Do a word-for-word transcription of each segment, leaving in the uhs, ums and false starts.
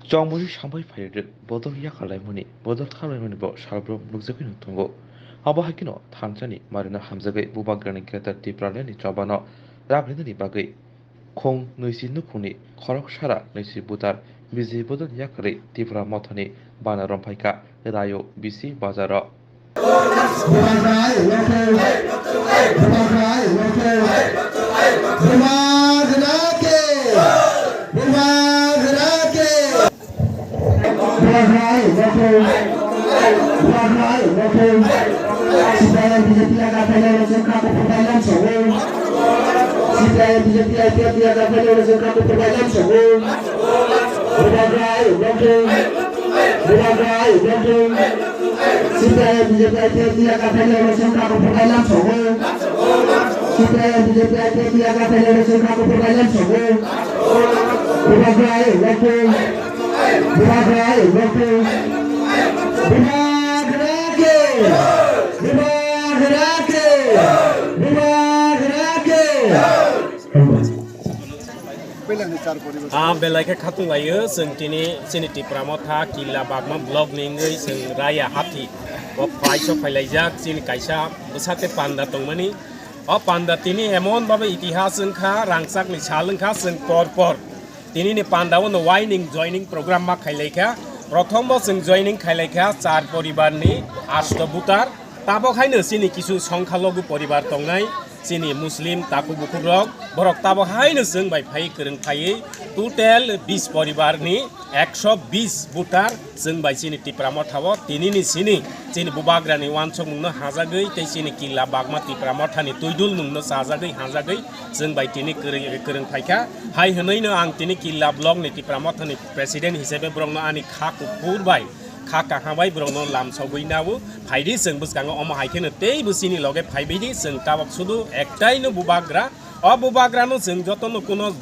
Chongmoni sambai phairwk bodol yakalaimani, bodol thanglaimani bo salbrum nukjagwi nung tongo. Abo hai kheno thansa ni marino hamjagwi Bubagrani Greater Tipraland ni chobano rang rinani bagwi khong nwichi nukhungni khorok sara nwichi butar B J P bodol yakarwi Tipra Mothani bana romphaikha Rayo bisi bazaro. Bubagra ke! Bubagra ke! Bubagra ke! Bubagra ke! C P I M B J P ya ka phailai rosong kha kuphur bai lam sogo. C P I M B J P ya ka phailai rosong kha kuphur bai lam sogo. Bubagra ke! Bubagra ke! C P I M B J P I P F ni yakarthai ni rosong kha kuphur bai lam sogo. C P I M B J P I P F ni yakarthai ni rosong kha kuphur bai lam sogo. Bubagra ke! Bubagra ke! Bubagra ke! Bubagra ke! Bubagra ke! Hambai. Ah, belai khe khatung laio, chwng tini chini Tipra Motha Killa Bagma block ni wngwi chwng Raya Hathi o phai sok phailaijak, chini kaisa bwsate panda tongmani. O panda tini emon babe itihas wngkha, rangchakni sal wngkha, chwng por por tini ni panda o no waining joining program ma khailaikha. Prothom bo chwng joining khailaikha char poribar ni asto butar. Tabok haino chini kisu songkha logu poribar tongnai, chini Muslim takhuk bukhuk rok, borok tabok haino chwng bai phai kwrwng phaiwi total bis poribar ni ekso bis butar chwng bai chini Tipra Motha o tini ni sini chini Bubagra ni wansukmung no hajagwi tei chini Killa Bagma Tipra Motha ni twidul mung no chajagwi hajagwi chwng bai tini kwrwi-, kwrwng phaikha. Hai hwnwi no ang tini Killa block ni Tipra Motha ni president hisabe borok no ani kha kuphur bai kha kaham bai borok no lam sogwi nao. Phaidi chwng bwskango omo hai kheno teibo chini loge phaibaidi chwng tabok sudu ektai no Bubagra. O Bubagra no chwng joto no kuno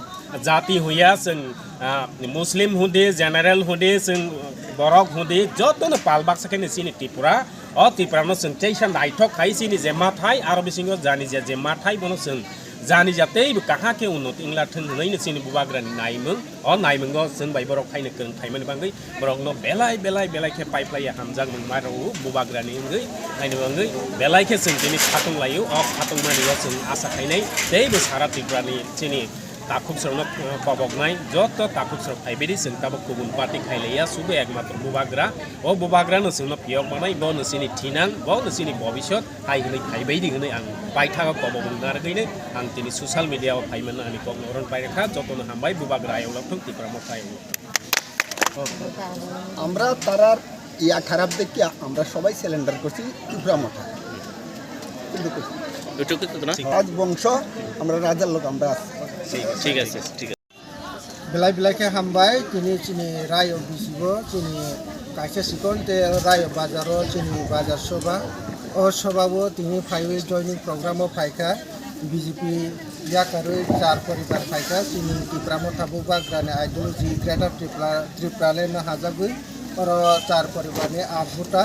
jati huya chwng, ah, Muslim hudi, general hudi, chwng borok hudi, joto no pal baksa kheno chini Tripura. O Tripura no chwng teisa naithok khai chini je mathai aro bisingo jani je, je mathai bono chwng jani ja teibo kaham khe unnoti wngla thwng hwnwi no chini Bubagra ni naimung. O naimungo chwng bai borok haino kwrwng phaimani bagwi borokno belai belai belai khe paiphlaiya hamjakmung ma rwo Bubagrani wngwi, haino wngwi belai khe chwng tini khatung laio. O khatungmani o chwng asa khainai teibo sara Tripurani chini takhuksrokno koboknai joto takhuksrok phaibaidi chwng tabuk kubun party khailaiya, sudu ekmatro Bubagra. O Bubagrano chwngno phiyok manai, bono chini thinang, bono chini bobisot. Hai hwnwi phaibaidi hwnwi ang paithago kobokmung narwgwino ang tini social media o phaimano ani kokno oron pairwkha. Jotono hambai, Bubagra ayok lok thung, Tipra Motha ayok lok thung. আমরা তারার ইয়া খারাপ দেখিয়া আমরা সবাই সারেন্ডার করছি ত্রিপুরা মঠা। এটুকু তো না? রাজবংশ, আমরা রাজার লোক, আমরা আছি। ঠিক, ঠিক আছে, ঠিক আছে। Belai belai khe hambai, tini chini Rayo bisigo, chini kaisa sikon tei Rayo bazaro chini bazar soba. O sobao tini phaiwi joining program o phaikha, B J P yakarwi char poribar phaikha, chini Tipra Motha Bubagrani ideology Greater Tripura, Tripura le no hajagwi, oro char poribarni aat buta.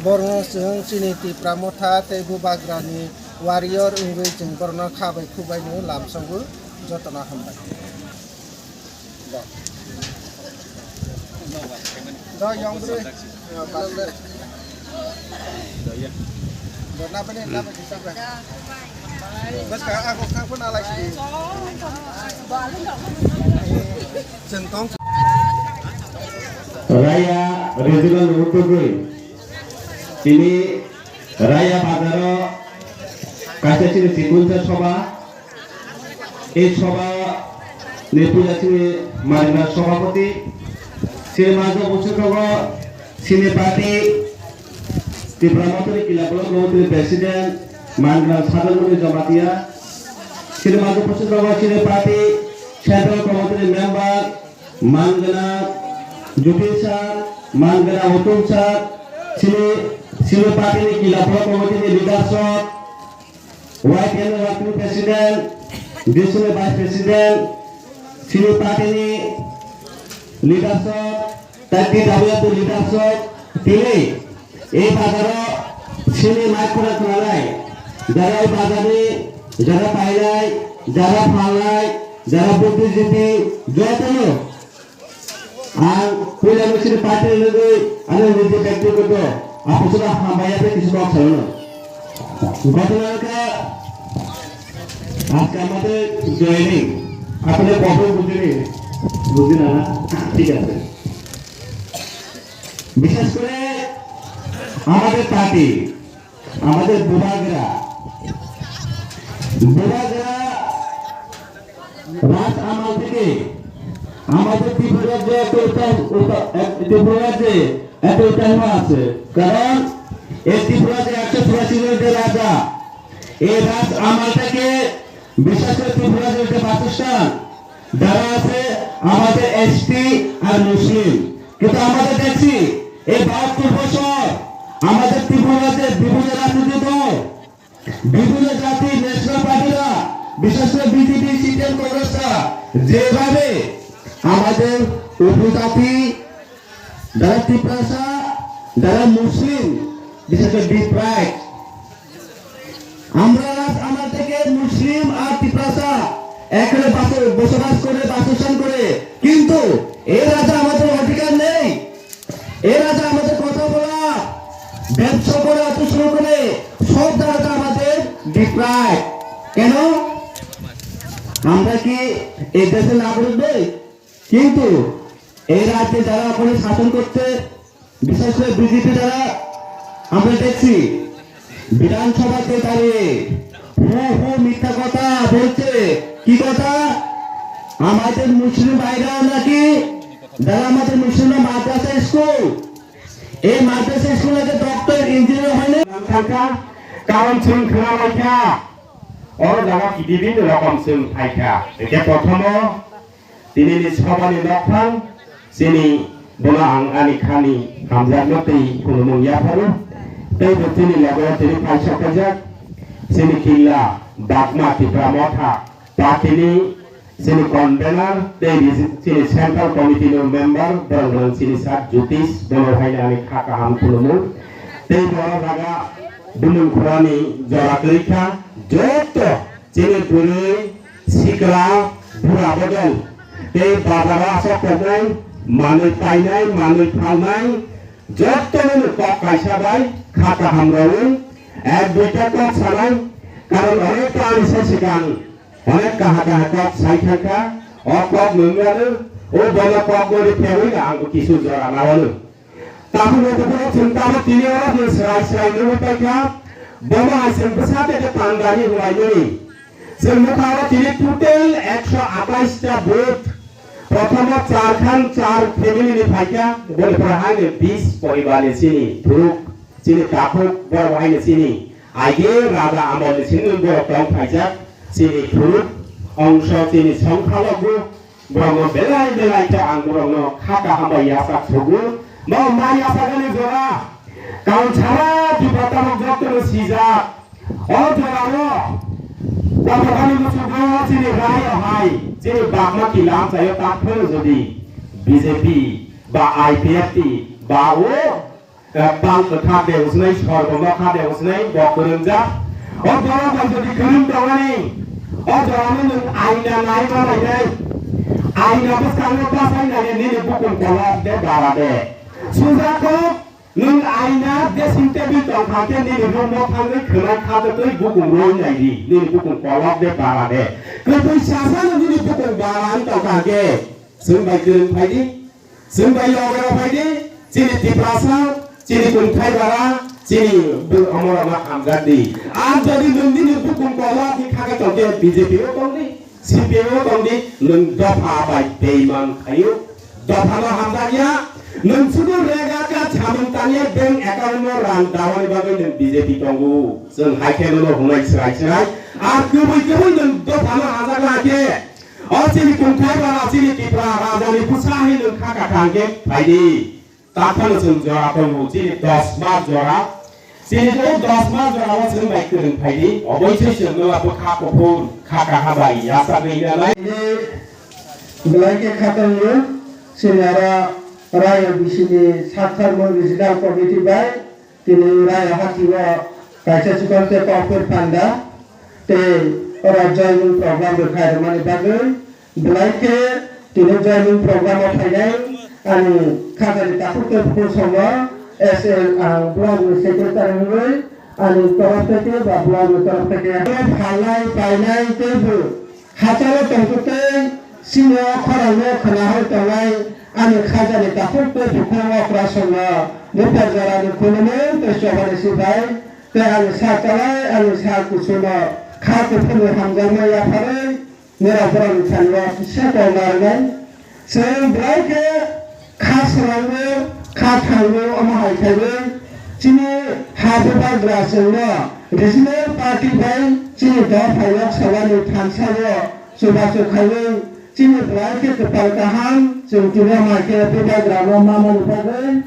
Borno chwng chini Tipra Motha tei Bubagrani warrior wngwi chwng borno kha bai khu bai no lamsogwi. Jotono hambai. Raya regional ni utugwi tini Raya bazaro kaisa chini sikunsa soba. Ei soba ni puja chini Marina Sabhapati, chini majo bwswk tongo chini party Tipra Mothani Kila Block Committee President Marina Sadanmani Jamatia, chini majo bwswk tongo chini party Central Committee Member Mangana Jyotin sir, Mangana Uttom sir, chini, chini party ni Kila Block Committee ni leadership, Y T N Working President, District Vice President, chini party ni leadership, tei T W F ni leadership, tini ei bazaro chini mic khuna khwnanai, jara ei bazarni, jara painai, jara phalnai, jara buddhijibi, jotono Ang puila misini party ni nugwi ani niji byaktigoto aphusuno hambai ya tei kisi kok salono. ঘটনা হচ্ছে আজকে আমাদের জয়েনিং, আপনারা কখন বুঝলেন? বুঝলেন না? ঠিক আছে। বিশেষ করে আমাদের পার্টি, আমাদের বুবাগরা, বুবাগরা রাজ আমল থেকে আমাদের ত্রিপুরা রাজ্যে একটা উত্থান, উত্থান, এক, ত্রিপুরা রাজ্যে একটা উত্থান আছে। কারণ এই ত্রিপুরা রাজ্যে একশো চুরাশি জন যে রাজা, এই রাজ আমল থেকে বিশেষ করে ত্রিপুরা রাজ্যের যে বাসস্থান, যারা আছে আমাদের এসটি আর মুসলিম। কিন্তু আমাদের দেখছি এই বাহাত্তর বছর আমাদের ত্রিপুরা রাজ্যে বিভিন্ন রাজনৈতিক দল, বিভিন্ন জাতি ন্যাশনাল পার্টিরা, বিশেষ করে বিজেপি, সিপিএম, কংগ্রেসরা যেভাবে আমাদের উপজাতি, যারা তিপ্রাসা, যারা মুসলিম, বিশেষ করে ডিপ্রাইভ, আমরা রাজ আমল থেকে মুসলিম আর তিপ্রাসা এখানে বাস-, বসবাস করে, বাসস্থান করে, কিন্তু এই রাজা আমাদের অধিকার নেই। এরা যে আমাদের কথা বলা, ব্যবসা করা, অত শুরু করে সব জায়গাতে আমাদের ডিপ্রাইভ। কেন? আমরা কি এই দেশের নাগরিক নই? কিন্তু এই রাজ্যে যারা ওখানে শাসন করছে, বিশেষ করে বিজেপি যারা, আমরা দেখছি বিধানসভাতে দাঁড়িয়ে হু হু মিথ্যা কথা বলছে। কি কথা? আমাদের মুসলিম ভাইরা নাকি, যারা আমাদের মুসলিম মাদ্রাসা স্কুল, এই মাদ্রাসা স্কুল নাকি ডক্টর ইঞ্জিনিয়ার হয়নি। Thangkha, karon chwng khna laikha, oro jaga bibinno rokom chwng phaikha. Ekhe prothomo, Tinini sobani nokphang, chini bono ang ani khani hamjakma tei khulumung yapharo. Tei bo chini logo tini paisok paijak, chini killa Bagma Tipra Motha party ni chini convener tei resi-, chini central committee ni member, borok rang chini sak Jyotish, bono haino ani kha kaham khulumung. Tei boro jaga bumung khorani jora kwrwi kha, joto Chini bwrwi, sikla, bura bodol tei bazaro aswk tongnai, manwi painai, manwi phalnai, jotono kok kaisa bai kha kaham rwwi ek duita kok sanai, karon onek ta ani sai swkang onek kaha kaha kok sai thangkha, o kok nwngnano, o bono kok gori phewino ang bo kisu jora nawano. Tabuk no buphuru chwng tabuk tini oro chwng swrai swrai nugwi paikha. Bono hai chwng bwsa tei tei pandani hwnlaimani. Chwng nukha oro tini total ekso atais ta booth. Prothomo char khan char family ni phaikha. Boni pore haino bis poribar ni chini phuruk, chini takhuk, borok haino chini aige raja amol ni chini borok tong phaijak. Chini phuruk ongso chini songkhalogo. Borokno belai belai khe ang borokno kha kaham bai yachak thugo. Bo ma yachakani jora karon sara Tipra tabuk jotono sijak. O jorao Tapokani muchungo chini raio hai, chini bagma kila amchaio tak phano jodi B J P ba I P F T ba o Bang kwthar de usnai, sorgo nokha de usnai, bo kwrwngjak. O borok bai jodi kwrwng tongmani, o borokno nwng aina nai ma nainai. Aina bwskango bachai nai nini bukung kolok de bara de. Sujak kok, nwng aina dressing table tongkha khe nini room o thangwi khwnai khajakwi bukung roi nai di, nini bukung kolok de bara de. Kwtwi sasano nini bukung bara wng tongkha khe, chwng bai kwrwng phai di. Chwng bai loge rok phai di, chini Tiprasa, chini Kungthai bara, chini bu-, omorokno hamjak di. Ang jodi nwng nini bukung kolok ni kha khe tong khe B J P o tong di, C P M o tong di, nwng dopha bai beiman khaio. Dopha no hamjak ya, nwng sudu rega ka chamung tangya bank account no rang dawani bagwi nwng B J P tongo. Chwng hai khe nono hwnwi swrai swrai. Ar kwbwi kwbwi nwng dopha no hamjak lai khe. O chini Kungthai bara chini Tipra raja ni bwsa hai nwng kha kha kha hwnkhe phai di. Takhano chwng jora tongo chini dos mas jora. Chini o dos mas jora o chwng bai kwrwng phai di. Oboisoi chwng nwla bwkha kuphur kha kha ha bai yachagwi nanai. Belai khe kha tongo chini aro Rayo B C ni Saktharmung Regional Committee bai. Tini Rayo Hati o kaisa chikon tei kokphir panda tei oro joining program rwkha rwmani bagwi belai khe tini joining program o phainai Ani khajani takhuk tei bukhuk songo S L ang block ni secretary wngwi ani torof theke ba block ni torof theke phalnai painai teibo hachalo tongtwtwi chini o khorangno khwnahai tongnai ani khajani takhuk tei bukhuk okra songo buphar jorani khulumung tei chobani sibai tei ani sak chalai ani sak kuchuno kha kuphurni hamjakma yapharwi Norok borokni thani o kisa tongma rwnai. Chwng belai khe kha swrango, kha thango, omo hai khaiwi chini ha bubagra chwngno regional party bai chini dopha Lok Sabhani thansa o chubachu khaiwi chini belai khe kwpal kaham chwng tini omo hai khe bubagrano mamani bagwi.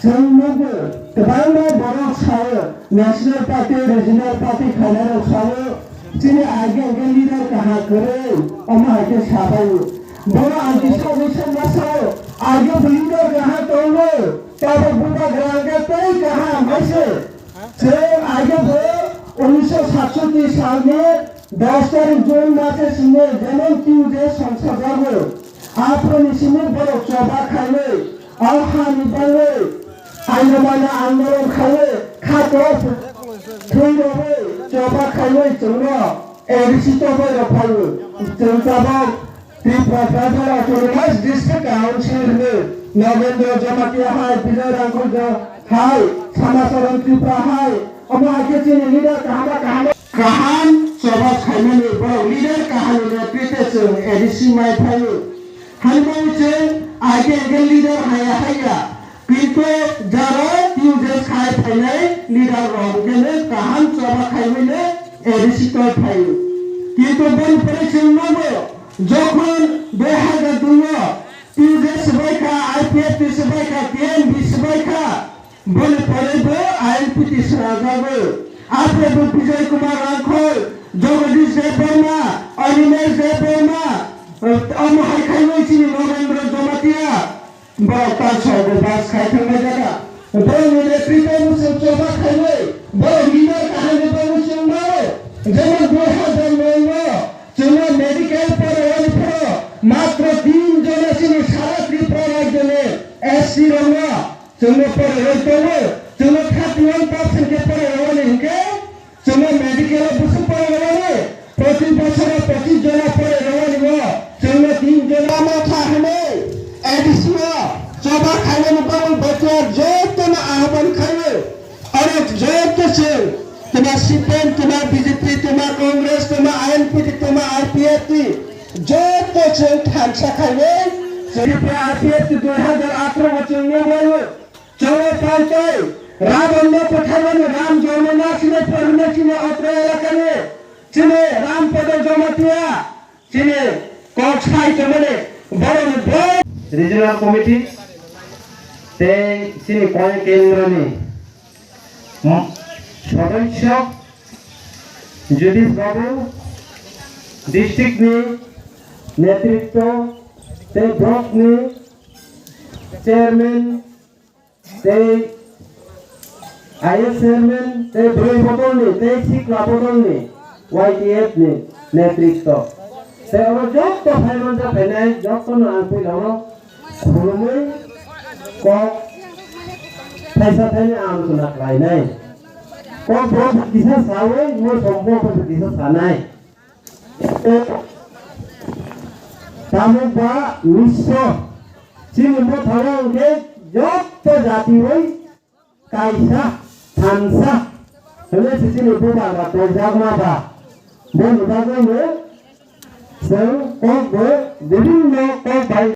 Chwng nukgo, kwbangma borok sao, national party, regional party khainairok sao, chini agente leader kaham kwrwi, omo hai khe sabaio. Bono ang kisa kisa ma sao, agente leader kaham tongo, tabuk bubagra hwnkhe tei kaham hai se. Chwng agente unisho satsoti salni dos tarik June mase simi jemon Q J songsajago. Aphuruni simi borok choba khaiwi, o hani bagwi, aino mano andolon khaiwi, kha kwrwi thwi rwwi choba khaiwi chwngno A D C tongwi rw phaio. Chwng tabuk Tripura Tribal Autonomous District Council ni Nagendra Jamatia hai, Bijoy Rangkhol hai, Samacharan Tripura hai, omo hai khe chini leader kaham kaham. Kaham choba khaimani borok leader kaham ni netrite chwng A D C mai phaio. Haimani chwng agente leader haya haya. Kintu jaro Q J khai phainai leader rok hwnkhe kaham choba khaimani A D C toi phaio. Kintu boni pore chwng nogo jokhon dui hajar dui o Q J swbai kha, I P F T swbai kha, T M B swbai kha. Boni pore bo I N P T swrajago. Aphuru bo Bijoy Kumar Rangkhol, Jagadish Debbarma, Animesh Debbarma, omo hai khainwi chini Narendra Jamatia, borok ta sorgo bas khai thangbai jaga. Borokni netrito mwswk choba khainwi, borok leader kaham ni bagwi chwng mano. Jemon dui hajar noi o chwngno medical poraiwani phoro matro tin jona chini sara Tripura rajyoni S C rokno Chwngno poraiwi tongo, chwngno thirty one percent khe poraiwi hinkhe, chwngno medical o bwswk poraiwi, proti bosoro pochis jona poraiwi o, chwngno tin jona. Lama kha hwnwi A D C o choba khainani bagwi bochor jotono ahban khaio. Oro joto chwng, twma C P M, twma B J P, twma Congress, twma I N P T, twma I P F T, joto chwng thansa khainwi, chwng I P F T dui hajar atharo o chwng nunglaio. Cholo pantai, Ravan no pwtharmani Ram Janma sini pwrwngna chini Atra elakani, chini Ram Pada Jamatia, chini kok sai tongmani borokni boi. Regional Committee tei chini Koyang Kendroni Sodosyo Judish Babu, district ni netritwo tei block ni chairman, tei I S chairman, tei bwrwi bodolni, tei sikla bodolni Y T F ni netritwo. Tei oro joto phaimanjak phainai, jotono ang puilano khulumwi kok thaisa thaini alochona khlainai. Kok bo kisa sawi, moi sompo bo kisa sanai. Tamo ba Misro chini mothao hwnkhe joto jatiwi kaisa thansa hwnwi se chini bubagra toijakma ba. Boni bagwino chwng kokbo bibinno kok bai